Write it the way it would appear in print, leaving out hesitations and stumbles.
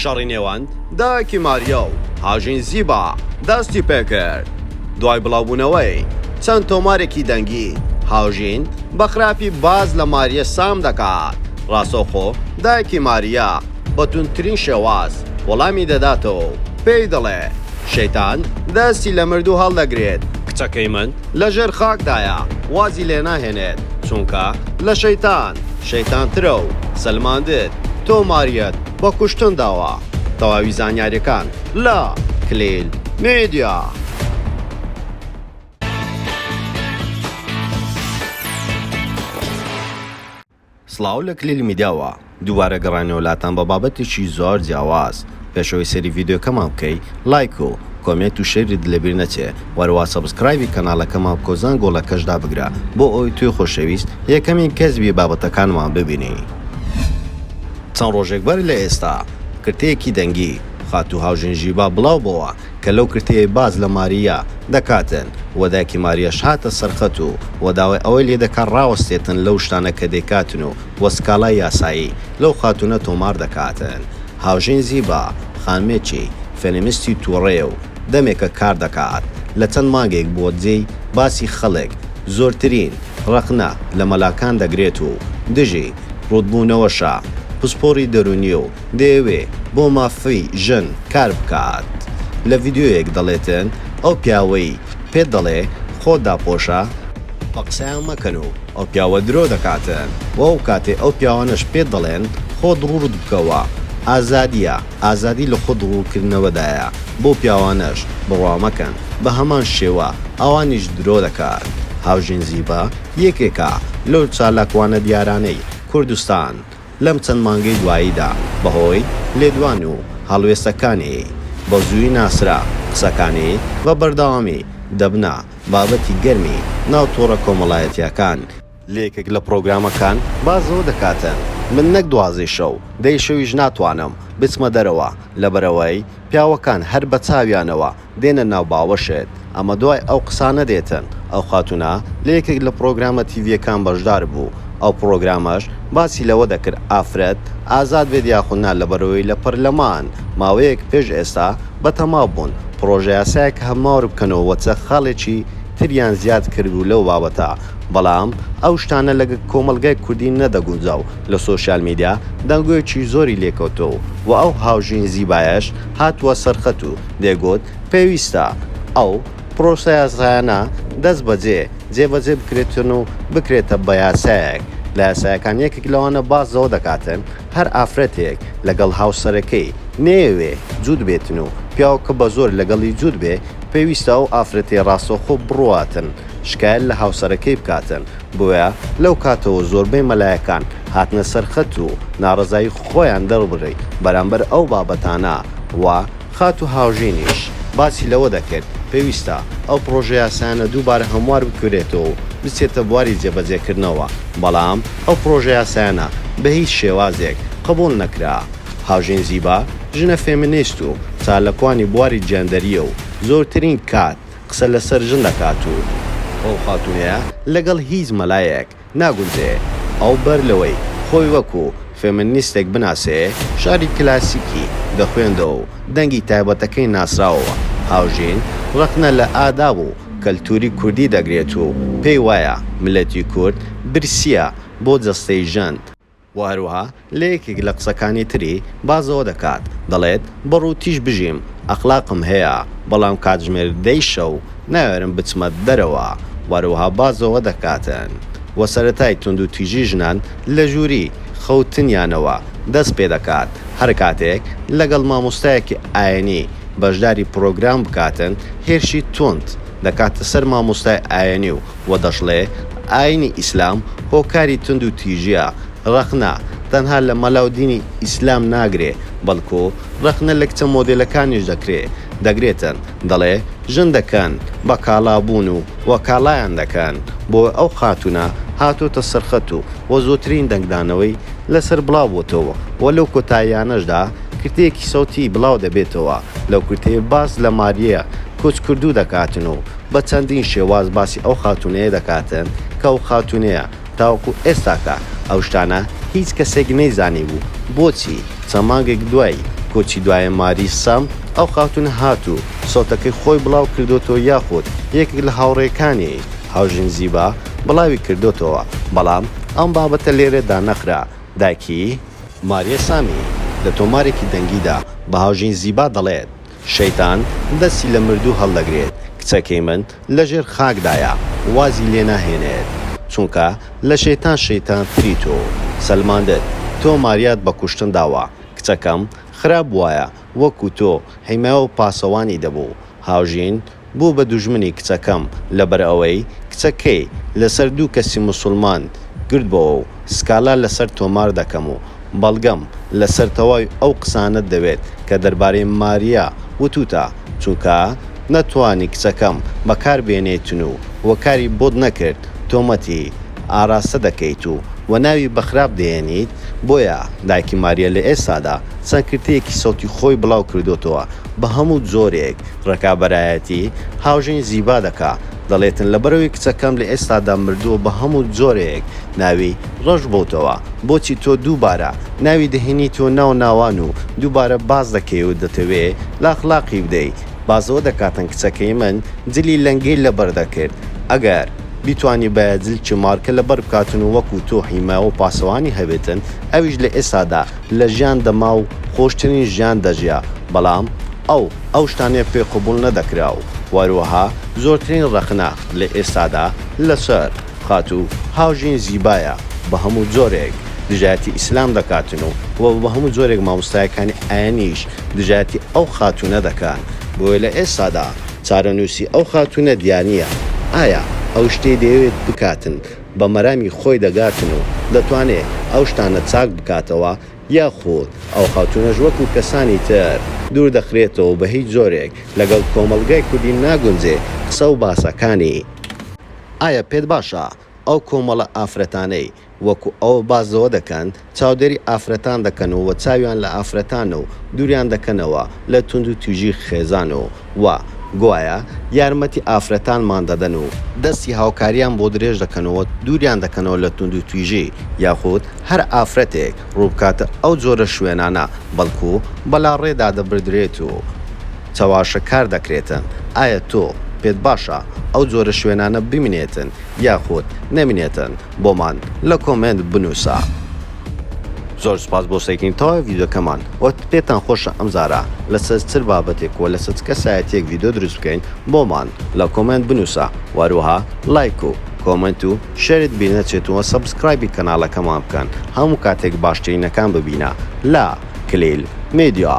شەڕی نێوان دایکی ماریا و هاژین زیبا دەستی پێکرد. دوای بڵاوبوونەوەی چەند تۆمارێکی دەنگی، هاوژین بە خراپی باس لە ماریە سام دەکات، ڕاستەوخۆ دایکی ماریا بە توندترین شێواز وەڵامی دەداتەوە و پێی دەڵێ، شەیتان دەستی لە مردوو هەڵدەگرێت، کچەکەی من لە ژێر خاکدایە وازی لێناهێنێت، چونکە لە شەیتان شەیتانترە و سەلماندت تۆ ماریەت بە کوشتن داوە. تەواوی زانیاریەکان لە کلیل میدیا. سڵاو لە کلیل میدیاوە دووبارە گەڕاینەوە لاتان بە بابەتێکی زۆر جیاواز پێش ئەوەی سەیری ڤیدیۆکەمان بکەی لایک و comment و share ت لەبیر نەچێ وەروا subscribe ی کەناڵەکەمان بکەو زەنگۆڵەکەش دابگرە بۆ ئەوەی تۆی خۆشەویست یەکەمین کەس بی بابەتەکانمان ببینی. چەند ڕۆژێک بەر لە ئێستا کرتەیەکی دەنگی خاتوو هاوژین ژیبا بڵاو بۆوە کە لەو کرتەیەی باس لە ماریا دەکاتن و دایکی ماریاش هاتە سەر خەت و و داوای ئەوەی لێ دەکات ڕاوەستێتن لەو شتانە کە دەیکاتن و و سکاڵای یاسایی لەو خاتوونە تۆمار دەکاتن. هاوژین زیبا خانمێکی فێنیمیستی تووڕەیە و دەمێکە کار دەکات لە چەند مانگێک بۆ جێی باسی خەڵک زۆرترین ڕەخنە لە مەلاکان دەگرێت و دژی ڕووتبوونەوەشە، پسپۆڕی دەروونییە و دەیەوێ بۆ مافی ژن کار بکات. لە ڤیدیۆیەک دەڵێتن ئەو پیاوەی پێت دەڵێ خۆت داپۆشە، بە قسەیان مەکەن و ئەو پیاوە درۆ دەکاتن و ئەو کاتەی ئەو پیاوانەش پێت دەڵێن خۆت ڕووت بکەوە ئازادییە، ئازادی لە خۆت ڕووکردنەوەدایە، بەو پیاوانەش بڕوا مەکەن بە هەمان شێوە ئەوانیش درۆ دەکات. هاوژین زیبا یەکێکە لەو چالاکوانە دیارانەی کوردستان لەم چەند مانگەی دواییدا بەهۆی لێدوان و هەڵوێستەکانی بە زووی ناسرا، قسەکانی بە بەردەوامی دەبنە بابەتی گەرمی ناو تۆڕە کۆمەڵایەتییەکان. لە یەکێک لە پڕۆگرامەکان باس لەوە دەکاتن، من نەک دوازدەی شەو، دەی شەویش ناتوانم بچمە دەرەوە، لەبەرئەوەی پیاوەکان هەر بە چاویانەوە دێنە ناو باوەشت، ئەمە دوای ئەو قسانە دێتن، ئەو خاتوونە لە یەکێک لە پڕۆگرامە تیڤییەکان بەشدار بوو، ئەو پڕۆگرامەش باسی لەوە دەکرد ئافرەت ئازاد بێت یاخود نا لەبەرئەوەی لە پەرلەمان ماوەیەک پێش ئێستا بەتەما بوون پڕۆژەیاسایەک هەموار بکەنەوە و چەند خاڵێکی تریان زیاد کردبوو لەو بابەتە، بەڵام ئەو شتانە لەگە کۆمەڵگای کوردی نەدەگونجا و لە سۆشیال میدیا دەنگۆیەکی زۆری لێکەوتەوە و ئەو هاوژین زیبایەش هاتووە سەرخەت و دەیگوت پێویستە ئەو پرۆسەیاسایانە دەست بەجێ جێبەجێ بکرێتن و بکرێتە بە یاسایەک لە یاسایەکان یەکێک لەوانە باس لەوە دەکاتن هەر ئافرەتێک لەگەڵ هاوسەرەکەی نەیەوێ جووت بێتن و پیاوەکە بە زۆر لەگەڵی جووت بێ پێویستە ئەو ئافرەتەی ڕاستەوخۆ بڕواتن شکایەت لە هاوسەرەکەی بکاتن بۆیە لەو کاتەوە زۆربەی مەلایەکان هاتنە سەر خەت و ناڕەزایی خۆیان دەربڕی بەرامبەر ئەو بابەتانە و خاتوو هاوژینیش باسی لەوە دەکرد پێویستە ئەو پڕۆژەیاسایانە دووبارە هەموار بکرێتەوە و بچێتە بواری جێبەجێکردنەوە، بەڵام ئەو پڕۆژەیاسایانە بە هیچ شێوازێک قبوڵ نەکرا. هاوژین زیبا ژنە فێمنیست و چاالکوانی بواری جێندەرییە و زۆرترین کات قسە لەسەر ژن دەکات و ئەو خاتوونەیە لەگەڵ هیچ مەلایەک ناگونجێ. ئەو بەر لەوەی خۆی وەکو فێمنیستێک بناسێ، شعری کلاسیکی دەخوێندەوە و دەنگی تایبەتەکەی ناسراوە. هاوژین ڕەخنە لە ئاداب و کەلتوری کوردی دەگرێت و پێی وایە میللەتی کورد برسییە بۆ جەستەی ژن. وە هەروەها لە یەکێک لە قسەکانی تری باس لەوە دەکات دەڵێت بە ڕووتیش بژیم ئەخلاقم هەیە بەڵام کاتژمێر دەی شەو ناوێرم بچمە دەرەوە وە هەروەها باس لەوە دەکاتن وە سەرەتای توندوتیژی ژنان لە ژووری خەوتنیانەوە دەست پێدەکات هەر کاتێک لەگەڵ مامۆستایەکی ئاینی بەشداری پڕۆگرام بکاتن هێرشی توند دەکاتە سەر مامۆستای ئاینی و وە دەشڵێ ئاینی ئیسلام هۆکاری توند و تیژیە، ڕەخنە تەنها لە مەلا و دینی ئیسلام ناگرێ بەڵکو ڕەخنە لە کچە مۆدێلەکانیش دەکرێ دەگرێتن دەڵێ ژن دەکەن بە کاڵا بوون و وە کاڵایان دەکەن بۆ ئەو خاتوونە هاتۆتە سەرخەت و وە زۆترین دەنگدانەوەی لەسەر بڵاو بۆتەوە وە لەو کۆتاییانەشدا کرتەیەکی سەوتی بڵاو دەبێتەوە لەو کرتەیە باس لە ماریە کۆچکردوو دەکاتن و بە چەندین شێواز باسی ئەو خاتوونەیە دەکاتن کە ئەو خاتوونەیە تاوەکو ئێستاکە ئەو شتانە هیچ کەسێک نەیزانیبوو بۆچی چەند مانگێک دوای. کۆچی دوایە ماری سام ئەو خاتوونە هات و سەوتەکەی خۆی بڵاو کردۆتەوە یاخود یەکێک لە هاوڕێکانی هاوژین زیبا بڵاوی کردۆتەوە بەڵام ئەم بابەتە لێرە دانەخرا دایکی ماریە سامی لە تۆمارێکی دەنگیدا بە هاوژین زیبا دەڵێت شەیتان دەستی لە مردوو هەڵدەگرێت، کچەکەی من لە ژێر خاکدایە، وازی لێ ناهێنێت، چونکە لە شەیتان شەیتان تری تۆ سەلماندت، تۆ ماریات بە کوشتن داوە، کچەکەم خراپ بوایە وەکو تۆ حیمایە و پاسەوانی دەبوو، هاوژین بوو بە دوژمنی کچەکەم لەبەرئەوەی کچەکەی لەسەر دوو کەسی موسوڵمان گرتبۆوە و سکالا لەسەر تۆمار دەکەم و بەڵگەم لەسەر تەواوی ئەو قسانەت دەوێت کە دەربارەی ماریا وتوتە چونکە نەتوانی کچەکەم بەکار بێنێتن و وە کاری بۆت نەکرد تۆمەتی ئاراستە دەکەیت و وە ناوی بەخراپ دەیەنیت بۆیە دایکی ماریا لە ئێستادا چەند کرتەیەکی سەوتی خۆی بڵاو کردۆتەوە بە هەموو جۆرێک ڕکابەرایەتی هاوژین زیبا دەکا دەڵێتن لەبەرئەوەی کچەکەم لە ئێستادا مردووە بە هەموو جۆرێک ناوی ڕەش بۆتەوە بۆچی تۆ دووبارە ناوی دەهێنیتەوە ناو ناوان و دووبارە باس دەکەی و دەتەوێ لاخلاقی بدەی بازەوە دەکاتن کچەکەی من جلی لەنگەی لەبەر دەکرد ئەگەر بیتوانیبایە جلکی مارکە لەبەر بکاتن و وەکو تۆ حیمایە و پاسەوانی هەبێتن ئەویش لە ئێستادا لە ژیان دەما و خۆشترین ژیان دەژیا بەڵام ئەو ئەو شتانەی پێ قبوڵ نەدەکرا و هەروەها زۆرترین ڕەخنە لە ئێستادا لەسەر خاتوو هاوژین زیبایە بە هەموو جۆرێک دژایەتی ئیسلام دەکاتن و و بە هەموو جۆرێک مامۆستایەکانی ئاینیش دژایەتی ئەو خاتوونە دەکەن بۆیە لە ئێستادا چارەنووسی ئەو خاتوونە دیارنیە ئایا ئەو شتەی دەیەوێت بکاتن بە مەرامی خۆی دەگاتن و دەتوانێ ئەو شتانە چاک بکاتەوە یاخود ئەو خاتوونەش وەکو کەسانی تر دوور دەخرێتەوە و بە هیچ جۆرێک لەگەڵ کۆمەڵگای کوردی ناگونجێ قسە و باسەکانی. ئایا پێت باشە ئەو کۆمەڵە ئافرەتانەی وەکو ئەوە باس لەوە دەکەن چاودێری ئافرەتان دەکەن و چاویان لە ئافرەتانە و دووریان دەکەنەوە لە توندوتیژی خێزان و و گوایە یارمەتی ئافرەتانمان دەدەن و دەستی هاوکاریان بۆ درێژ دەکەن و دووریان دەکەنەوە لە توندوتیژی یاخود هەر ئافرەتێک ڕووبکاتە ئەو جۆرە شوێنانە بەڵکو بەلاڕێدا دەبردرێت و چەواشەکار دەکرێتن ئایا تۆ پێت باشە ئەو جۆرە شوێنانە بمینێتن یاخود نەمینێتن بۆمان لە کۆمێنت بنووسە. زۆر سوپاس بۆ سەیرکردنی تەواوی ڤیدیۆکەمان وە پێتان خۆشە ئەمجارە لەسەر چ بابەتێک وە لەسەر چ کەسایەتیەک ڤیدیۆ دروست بکەین بۆمان لە کۆمێنت بنووسە وە هەروەها لایک و کۆمێنت و share ت بیر نەچێت و subscribe ی کەناڵەکەمان بکەن هەموو کاتێک باشترینەکان ببینە لە کلیل میدیا.